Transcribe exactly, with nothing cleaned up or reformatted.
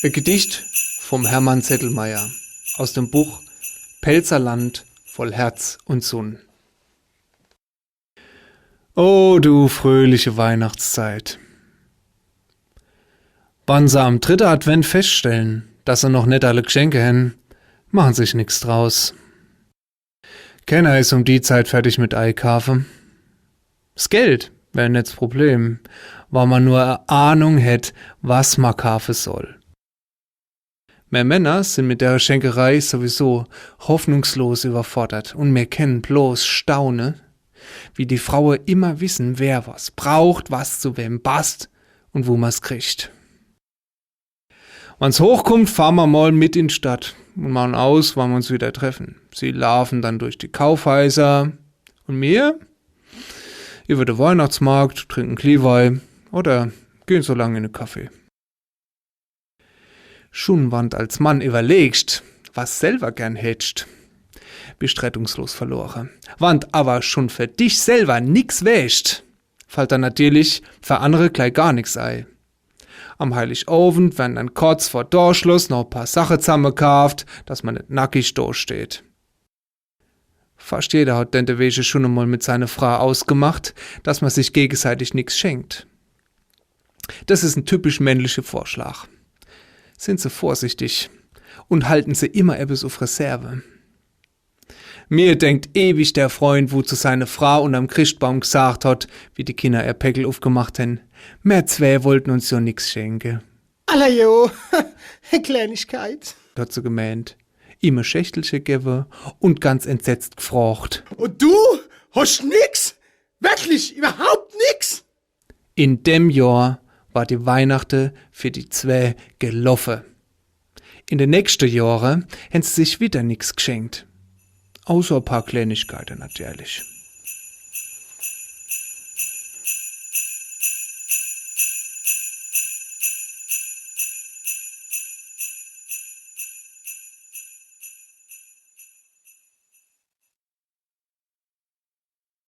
E Gedicht vom Hermann Zettelmeier aus dem Buch Pälzerland voll Herz und Sunn. Oh, du fröhliche Weihnachtszeit. Wann se am dritte Advent feststellen, dass se noch net alle Gschenke hen, machen sich nix draus. Kenner is um die Zeit fertig mit Eikaafe. S Geld wär net s Problem, wann ma nur e Ahnung hätt, was ma kaafe soll. Mir Männer sin mit der Schenkerei sowieso hoffnungslos überfordert und mir kennen bloß staune, wie die Fraue immer wissen, wer was braucht, was zu wem passt und wo ma's kriegt. Wann's hochkummt, fahren ma mal mit in Stadt und machen aus, wann ma uns wieder treffen. Sie laufen dann durch die Kaufhäuser und mir über de Weihnachtsmarkt, trinken Glühwei oder gehen so lang in de Café. Schun wann als Mann überlegst, was selber gern hättst, bist rettungslos verlore. Wann aber schun für dich selber nix wärst, fallt dann natürlich für andere gleich gar nix ei. Am Heiligowend werden dann kurz vor Torschluss noch e paar Sache zammekaaft, dass ma net nackig do steht. Fascht jeder hat dentewege schun emol mit seiner Fraa ausgemacht, dass ma sich gegenseitig nix schenkt. Das is en typisch männliche Vorschlag. Sind Se vorsichtig und halten Se immer ebbes uf Reserve. Mir denkt ewig der Freund, wo zu seiner Fraa unterm Christbaum gesagt hat, wie die Kinder ihr Päckel ufgemacht hen: „Mir zwee wollten uns jo nix schenke.“ „Alla jo, Kleinigkeit“, hat se gemeent, ihm e Schächtelche gewwe und ganz entsetzt gfrocht: „Und du? Hast nix? Wirklich, überhaupt nix?“ In dem Jahr war die Weihnachte für die zwee geloffe. In de nächste Jahre hen se sich wieder nix gschenkt. Außer e paar Kleinigkeite natürlich.